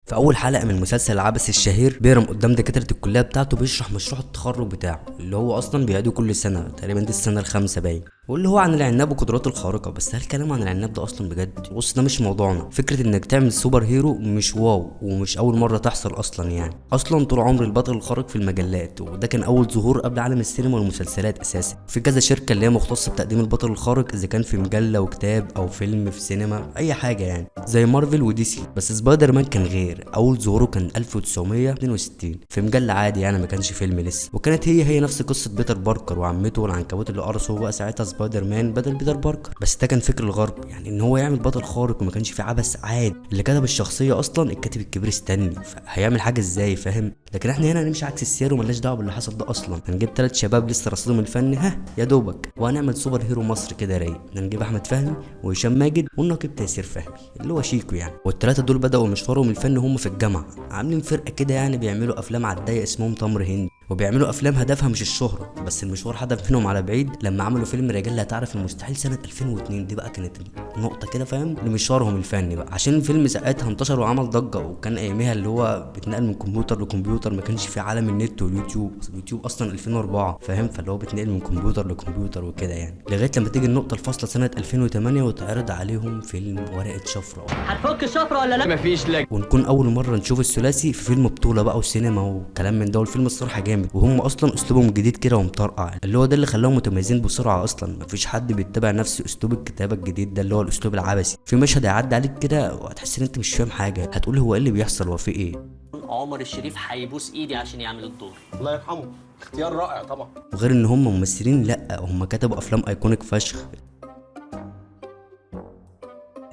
في اول حلقة من مسلسل العبث الشهير، بيرم قدام دكاترة الكلية بتاعته بيشرح مشروع التخرج بتاعه اللي هو اصلا بيعيده كل سنة، تقريبا دي السنة الخامسة باين، واللي هو عن العناب وقدراته الخارقة. بس هل كلامه عن العناب ده اصلا بجد؟ بص، ده مش موضوعنا. فكرة انك تعمل super hero مش wow، ومش اول مرة تحصل اصلا، يعني اصلا طول عمر البطل الخارق في المجلات، وده كان اول ظهور قبل عالم السينما والمسلسلات اساسا. في كذا شركة اللي هي مختصة بتقديم البطل الخارق، اذا كان في مجلة وكتاب او فيلم في سينما، اي حاجة يعني، زي مارفل ودي سي. بس سبايدر مان كان غير، اول ظهوره كان 1962 في مجلة عادي يعني، ما كانش فيلم لسه، وكانت هي هي نفس قصة بيتر باركر وعمته والعنكبوت اللي قرصة بقى ساعتها سبايدر مان بدل بيتر باركر. بس ده كان فكر الغرب، يعني ان هو يعمل بطل خارق وما كانش فيه عبث عادي. اللي كتب الشخصية اصلا الكاتب الكبير ستانلي، فهيعمل حاجة ازاي؟ فاهم؟ لكن احنا هنا هنمشي عكس السير وملناش دعوه باللي حصل ده اصلا. هنجيب 3 شباب لسه رصيدهم الفني ها يا دوبك، وهنعمل super hero مصر كده رايق. هنجيب احمد فهمي وهشام ماجد والنقيب تيسير فهمي اللي هو شيكو يعني. والثلاثة دول بداوا مشوارهم الفني هم في الجامعة، عاملين فرقه كده يعني، بيعملوا افلام على الضيق اسمهم تمر هندي، وبيعملوا افلام هدفها مش الشهرة. بس المشوار هدف منهم على بعيد لما عملوا فيلم رجال لا تعرف المستحيل سنة 2002. دي بقى كانت نقطة كده فاهم لمشوارهم الفني بقى، عشان الفيلم ساعتها انتشر وعمل ضجه، وكان اياميها اللي هو بيتنقل من كمبيوتر لكمبيوتر، ما كانش في عالم النت واليوتيوب، اليوتيوب اصلا 2004 فاهم، فاللي هو بيتنقل من كمبيوتر لكمبيوتر وكده يعني، لغاية لما تيجي النقطة الفاصلة سنة 2008 وتعرض عليهم فيلم ورقه شفرة. هتفك الشفرة ولا لا؟ مفيش لك. ونكون اول مرة نشوف الثلاثي في فيلم بطوله بقى وسينما وكلام من ده. والفيلم الصراحة جامد، وهم اصلا اسلوبهم جديد كده ومطرقع، اللي هو ده اللي خلاهم متميزين بسرعة اصلا. مفيش حد بيتبع نفس اسلوب الكتابة الجديد ده اللي هو الاسلوب العبثي. في مشهد هيعدي عليك كده وهتحس ان انت مش فاهم حاجة، هتقول هو ايه اللي بيحصل وفي ايه. عمر الشريف هيبوس ايدي عشان يعمل الدور. الله يرحمه، اختيار رائع طبعا. وغير ان هم ممثلين، لا هم كتبوا افلام iconic فشخ،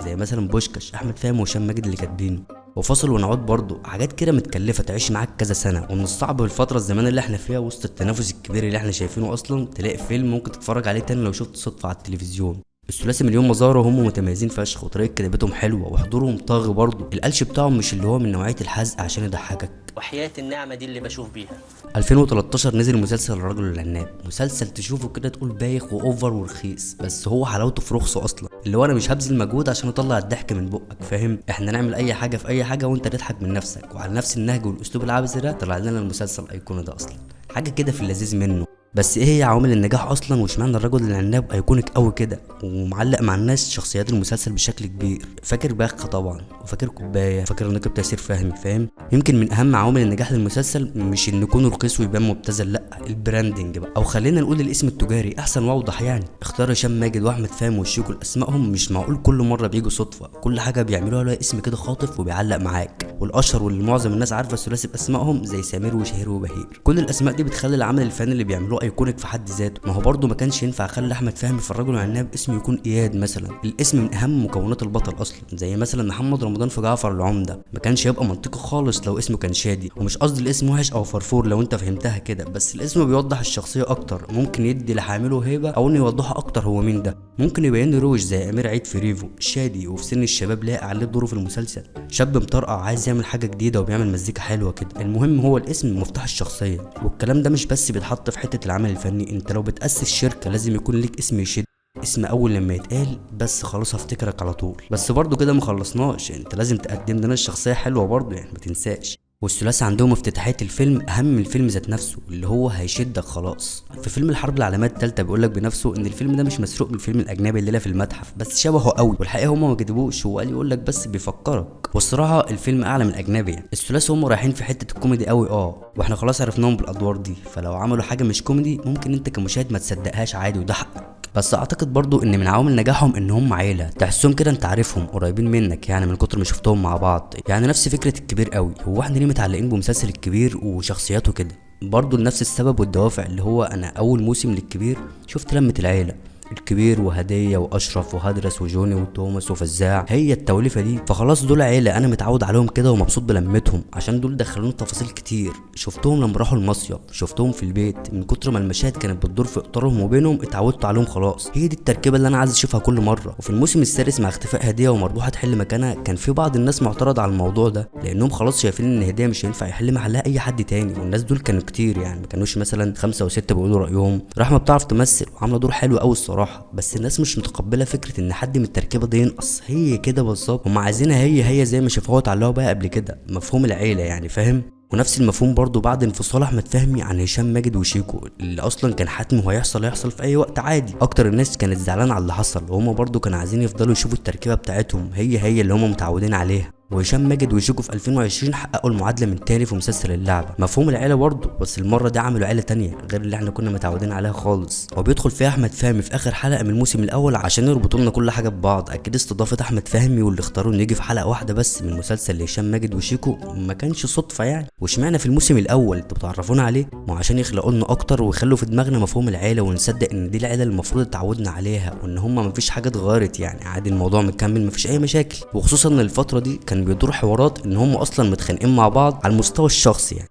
زي مثلا بوشكاش احمد فهمي وهشام ماجد اللي كاتبينه، وفاصل ونعود برضه، حاجات كده متكلفه تعيش معاك كذا سنة. ومن الصعب في الفترة الزمان اللي احنا فيها وسط التنافس الكبير اللي احنا شايفينه اصلا تلاقي فيلم ممكن تتفرج عليه تاني لو شفت صدفة على التلفزيون. الثلاثي من يوم ما ظهروا هم متميزين فشخ، وطريقه كتابتهم حلوة وحضورهم طاغي برضه. القلش بتاعهم مش اللي هو من نوعية الحزق عشان يضحكك. وحياة النعمة دي اللي بشوف بيها. 2013 نزل مسلسل الرجل العناب، مسلسل تشوفه كده تقول بايخ و over ورخيص، بس هو حلاوته في رخصه اصلا، اللي هو انا مش هبذل مجهود عشان اطلع الضحك من بقك فاهم، احنا نعمل اي حاجة في اي حاجة وانت تضحك من نفسك. وعلى نفس النهج والاسلوب العبثي ده طلع لنا المسلسل الايقوني ده اصلا، حاجة كده في اللذيذ منه. بس ايه هي عوامل النجاح اصلا، واشمعنى الرجل العناب iconic قوي كده ومعلق مع الناس شخصيات المسلسل بشكل كبير؟ فاكر باخه طبعا، وفاكر كوباية، فاكر النقيب تيسير فهمي فاهم. يمكن من اهم عوامل النجاح للمسلسل مش ان يكون رخيص ويبان مبتذل، لا ال branding بقى، او خلينا نقول الاسم التجاري احسن واوضح يعني. اختيار هشام ماجد واحمد فهمي وشيكو لاسمائهم مش معقول كل مرة بيجوا صدفة، كل حاجة بيعملوها لها اسم كده خاطف وبيعلق معاك. والاشهر واللي معظم الناس عارفه الثلاثي باسمائهم زي سمير وشهير وبهير، كل الاسماء دي بتخلي العمل الفني اللي بيعملوه iconic في حد ذاته. ما هو برضه ما كانش ينفع اخلي احمد فهمي في الرجل العناب اسمه يكون اياد مثلا، الاسم من اهم مكونات البطل اصلا، زي مثلا محمد رمضان في جعفر العمدة، ما كانش يبقى منطقي خالص لو اسمه كان شادي. ومش قصدي الاسم وحش او فرفور لو انت فهمتها كده، بس الاسم بيوضح الشخصية اكتر، ممكن يدي لحامله هيبة او انه يوضحها اكتر هو مين ده. ممكن يبين روش زي امير عيد في ريفو، شادي وفي سن الشباب لاقي عليه دوره في المسلسل، شاب مطرقع عايز يعمل حاجة جديدة وبيعمل مزيكا حلوة كده. المهم هو الاسم مفتاح الشخصية، والكلام ده مش بس بيتحط في حتة العمل الفني، انت لو بتأسس شركة لازم يكون ليك اسم يشد، اسم اول لما يتقال بس خلاص هفتكرك على طول. بس برضو كده ما خلصناش، انت لازم تقدم لنا الشخصية حلوة برضو يعني ما تنساش. والثلاثي عندهم افتتاحية الفيلم اهم من الفيلم ذات نفسه اللي هو هيشدك خلاص. في فيلم الحرب العالمية الثالثة بيقول لك بنفسه ان الفيلم ده مش مسروق من الفيلم الاجنبي الليلة في المتحف، بس شبهه قوي، والحقيقة هما ما كدبوش، هو قال يقول لك بس بيفكرك. والصراحة الفيلم اعلى من الاجنبي يعني. الثلاثي هم رايحين في حتة الكوميدي قوي، واحنا خلاص عرفناهم بالادوار دي، فلو عملوا حاجة مش كوميدي ممكن انت كمشاهد ما تصدقهاش عادي، وده حقك. بس اعتقد برضو ان من عوامل نجاحهم ان هم عيله، تحسهم كده انت عارفهم قريبين منك يعني من كتر ما شفتهم مع بعض، يعني نفس فكرة الكبير قوي. هو احنا ليه متعلقين بمسلسل الكبير وشخصياته كده؟ برضو لنفس السبب والدوافع، اللي هو انا اول موسم للكبير شفت لمه العيلة، الكبير وهديه واشرف وهدرس وجوني وتوماس وفزاع، هي التوليفه دي، فخلاص دول عيله انا متعود عليهم كده ومبسوط بلمتهم، عشان دول دخلوني تفاصيل كتير. شفتهم لما راحوا المصيف، شفتهم في البيت، من كتر ما المشاهد كانت بتدور في اطارهم وبينهم اتعودت عليهم خلاص. هي دي التركيبة اللي انا عايز اشوفها كل مرة. وفي الموسم السادس مع اختفاء هديه ومربوحه تحل مكانها، كان في بعض الناس معترضة على الموضوع ده، لانهم خلاص شايفين ان هديه مش هينفع يحل محلها اي حد تاني، والناس دول كانوا كتير يعني ما كانوش مثلا 5 أو 6 بيقولوا رايهم. رحمه بتعرف تمثل وعامله دور حلو قوي الصراحة، الصراحة، بس الناس مش متقبله فكرة ان حد من التركيبة دي ينقص. هي كده بالظبط، هم عايزينها هي هي زي ما شافوها واتعلقوا بيها قبل كده، مفهوم العيلة يعني، فاهم؟ ونفس المفهوم برضو بعد انفصال احمد فهمي عن هشام ماجد وشيكو، اللي اصلا كان حتمي وهيحصل هيحصل في اي وقت عادي. اكتر الناس كانت زعلانة على اللي حصل، وهما برضو كانوا عايزين يفضلوا يشوفوا التركيبة بتاعتهم هي هي اللي هما متعودين عليها. وهشام ماجد وشيكو في 2020 حققوا المعادلة من تاني في مسلسل اللعبة، مفهوم العيلة برضه، بس المرة دي عملوا عيله تانية غير اللي احنا كنا متعودين عليها خالص. وبيدخل فيها احمد فهمي في اخر حلقة من الموسم الاول عشان يربطوا لنا كل حاجة ببعض. اكيد استضافة احمد فهمي واللي اختاروه انه يجي في حلقة واحدة بس من مسلسل هشام ماجد وشيكو ما كانش صدفة يعني. واشمعنى في الموسم الاول انتوا بتعرفونا عليه؟ ما عشان يخلقوا لنا اكتر ويخلوا في دماغنا مفهوم العيلة، ونصدق ان دي العيلة اللي المفروض اتعودنا عليها، وان هما مفيش حاجة اتغيرت يعني، عادي الموضوع مكمل مفيش اي مشاكل. وخصوصا ان الفترة دي كان بيدور حوارات ان هم اصلا متخانقين مع بعض على المستوى الشخصي يعني.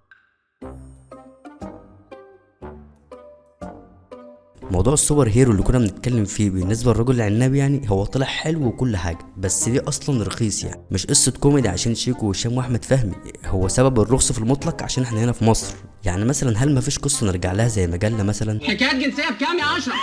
موضوع ال super hero اللي كنا بنتكلم فيه بالنسبة للرجل العناب يعني، هو طلع حلو وكل حاجة، بس ليه اصلا رخيص يعني؟ مش قصة كوميدي عشان شيكو وهشام واحمد فهمي، هو سبب الرخص في المطلق عشان احنا هنا في مصر يعني. مثلا هل مفيش قصة نرجع لها زي مجلة مثلا؟ حكايات جنسية بكام يا اشرف؟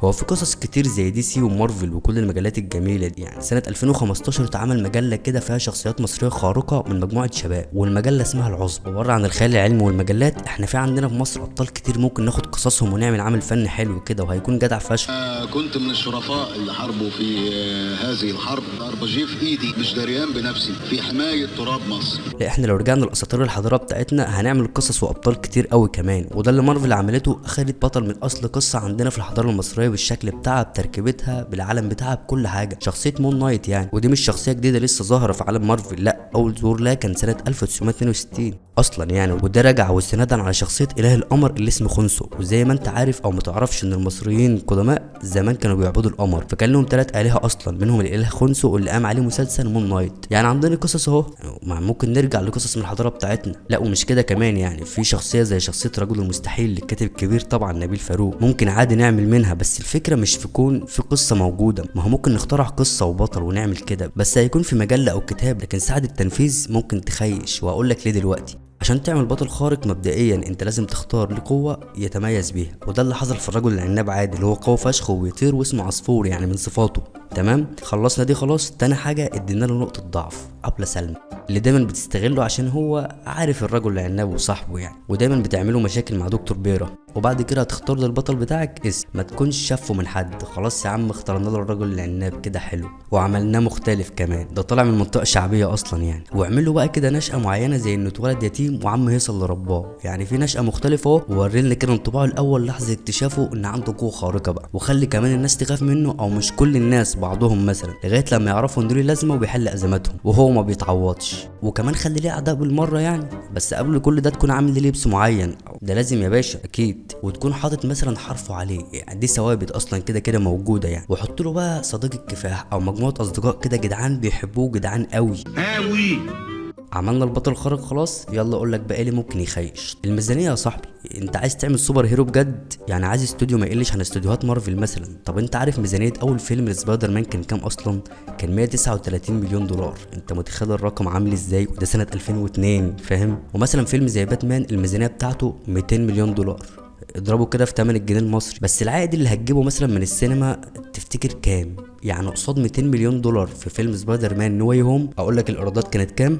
هو في قصص كتير زي DC ومارفل وكل المجلات الجميلة دي يعني. سنة 2015 اتعمل مجلة كده فيها شخصيات مصرية خارقة من مجموعة شباب، والمجله اسمها العصبة. وبره عن الخيال العلمي والمجلات، احنا في عندنا في مصر ابطال كتير ممكن ناخد قصصهم ونعمل عمل فن حلو كده وهيكون جدع فشخ. كنت من الشرفاء اللي حاربوا في هذه الحرب، RPG في ايدي مش دريان بنفسي في حماية تراب مصر. لا احنا لو رجعنا لاساطير الحضارة بتاعتنا هنعمل قصص وابطال كتير قوي كمان، وده اللي مارفل عملته، اخدت بطل من اصل قصة عندنا في الحضارة المصرية بالشكل بتاعها بتركيبتها بالعالم بتاعها بكل حاجة، شخصية Moon Knight يعني. ودي مش شخصية جديدة لسه ظاهره في عالم مارفل، لا اول ظهور لها كان سنة 1962 اصلا يعني، وده رجع واستنادا على شخصية اله القمر اللي اسمه خنسو. وزي ما انت عارف او متعرفش ان المصريين القدماء زمان كانوا بيعبدوا القمر، فكان لهم 3 الهه اصلا، منهم الاله خنسو اللي قام عليه مسلسل Moon Knight. يعني عندنا قصص اهو، ممكن نرجع لقصص من الحضارة بتاعتنا. لا ومش كده كمان يعني، في شخصية زي شخصية رجل المستحيل للكاتب الكبير طبعا نبيل فاروق، ممكن عادي نعمل منها، بس الفكرة مش في كون في قصة موجودة، ما هو ممكن نخترع قصة وبطل ونعمل كده، بس هيكون في مجلة او كتاب، لكن ساعة التنفيذ ممكن تخيش. واقول لك ليه دلوقتي. عشان تعمل بطل خارق مبدئيا انت لازم تختار له قوة يتميز بيها، وده اللي حصل في الرجل العناب عادي، اللي هو قوي فشخ وبيطير واسمه عصفور يعني من صفاته. تمام، خلصنا دي خلاص. تاني حاجة ادينا له نقطة ضعف، ابله سلمى اللي دايما بتستغله عشان هو عارف الرجل العناب وصاحبه يعني، ودايما بتعمله مشاكل مع دكتور بيرة. وبعد كده هتختار للبطل بتاعك اسم ما تكونش شافه من حد. خلاص يا عم اخترنا له الرجل العناب كده حلو، وعملناه مختلف كمان، ده طالع من منطقة شعبية اصلا يعني. واعمل له بقى كده نشأة معينة زي انه اتولد يتيم وعم هيصل اللي رباه يعني، في نشأة مختلفة اهو. ووريلنا كده انطباعه الاول لحظة اكتشافه ان عنده قوة خارقة بقى، وخلي كمان الناس تخاف منه، او مش كل الناس، بعضهم مثلا، لغاية لما يعرفوا انه ليه لازمه وبيحل ازماتهم وهو ما بيتعوضش. وكمان خلي ليه اعداء بالمرة يعني، بس قبل كل ده تكون عامل ليه لبس معين، ده لازم يا باشا اكيد، وتكون حاطط مثلا حرفه عليه يعني، دي ثوابت اصلا كده كده موجودة يعني. وحط له بقى صديق الكفاح او مجموعة اصدقاء كده جدعان بيحبوه جدعان قوي قوي. عملنا البطل الخارق خلاص، يلا اقول لك بقى ايه اللي ممكن يخيش. الميزانية يا صاحبي، انت عايز تعمل super hero بجد يعني، عايز استوديو ما يقلش عن استوديوهات مارفل مثلا. طب انت عارف ميزانية اول فيلم لسبايدر مان كان كام اصلا؟ كان 139 مليون دولار. انت متخيل الرقم عامل ازاي؟ وده سنة 2002 فاهم. ومثلا فيلم زي باتمان الميزانية بتاعته 200 مليون دولار، اضربه كده في ثمن الجنيه المصري. بس العائد اللي هتجيبه مثلا من السينما تفتكر كام؟ يعني قصاد 200 مليون دولار في فيلم Spider-Man No Way Home، اقول لك الايرادات كانت كام؟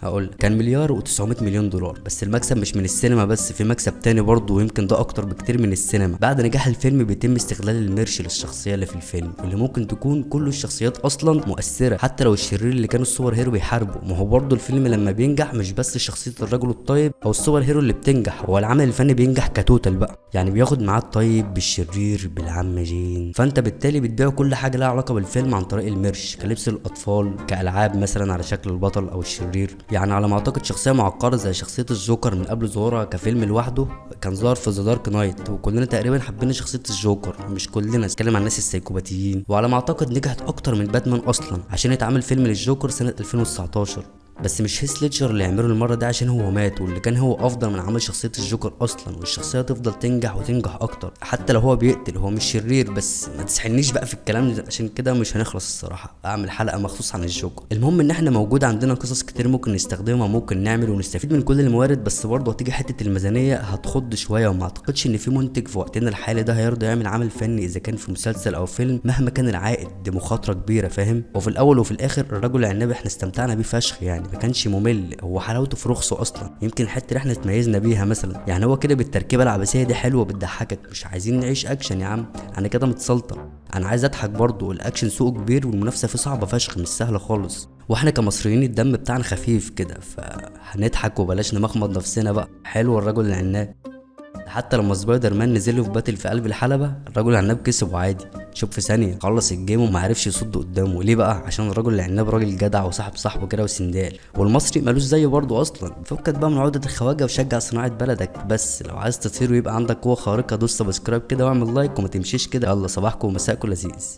هقول كان 1,900,000,000 دولار. بس المكسب مش من السينما بس، في مكسب تاني برضه ويمكن ده اكتر بكتير من السينما. بعد نجاح الفيلم بيتم استغلال ال merch للشخصية اللي في الفيلم، واللي ممكن تكون كل الشخصيات اصلا مؤثرة، حتى لو الشرير اللي كان ال super hero بيحاربه. ما هو برضه الفيلم لما بينجح مش بس شخصية الرجل الطيب او ال super hero اللي بتنجح، هو العمل الفني بينجح ك total بقى يعني، بياخد معاه الطيب بالشرير بالعم جين. فانت بالتالي بتبيع كل حاجة لها علاقة بالفيلم عن طريق ال merch، كلبس الاطفال، كالعاب مثلا على شكل البطل او الشرير. يعني على ما اعتقد شخصية معقدة زي شخصية الجوكر من قبل ظهورها كفيلم لوحده كان ظهر في The Dark Knight، وكلنا تقريبا حبينا شخصية الجوكر، مش كلنا، اتكلم عن الناس السايكوباتيين. وعلى ما اعتقد نجحت اكتر من باتمان اصلا عشان يتعمل فيلم للجوكر سنة 2019. بس مش هيث ليدجر اللي يعمله المرة دي عشان هو مات، واللي كان هو افضل من عمل شخصية الجوكر اصلا، والشخصية تفضل تنجح وتنجح اكتر حتى لو هو بيقتل، هو مش شرير. بس ما تسحلنيش بقى في الكلام ده عشان كده مش هنخلص الصراحة، اعمل حلقة مخصوص عن الجوكر. المهم ان احنا موجود عندنا قصص كتير ممكن نستخدمها، ممكن نعمل ونستفيد من كل الموارد، بس برضه هتيجي حتة الميزانية هتخض شوية، وما اعتقدش ان في منتج في وقتنا الحالي ده هيرضى يعمل عمل فني اذا كان في مسلسل او فيلم مهما كان العائد، دي مخاطره كبيرة فاهم. وفي الاول وفي الاخر الرجل العناب احنا استمتعنا بيه فشخ يعني، ما كانش ممل، هو حلاوته في رخصه اصلا، يمكن الحتة اللي احنا اتميزنا بيها مثلا يعني، هو كده بالتركيبة العبثيه دي حلوة بتضحكك، مش عايزين نعيش اكشن يا عم، انا كده متسلطن، انا عايز اضحك برضه. الاكشن سوقه كبير والمنافسه فيه صعبة فشخ، مش سهلة خالص، واحنا كمصريين الدم بتاعنا خفيف كده، فهنضحك وبلاش نمخمض نفسنا بقى. حلو الرجل العناب، حتى لما سبايدر مان نزل له في battle في قلب الحلبة الرجل العناب كسبه عادي، شوف في ثانية خلص ال game وما عرفش يصد قدامه. ليه بقى؟ عشان الرجل العناب راجل جدع وصاحب صاحبه كده وسندال، والمصري مالوش زيه برضه اصلا. فكك بقى من عقدة الخواجة وشجع صناعة بلدك، بس لو عايز تطير ويبقى عندك قوة خارقة دوس subscribe كده واعمل like وما تمشيش كده. يلا صباحكم ومساءكم لذيذ.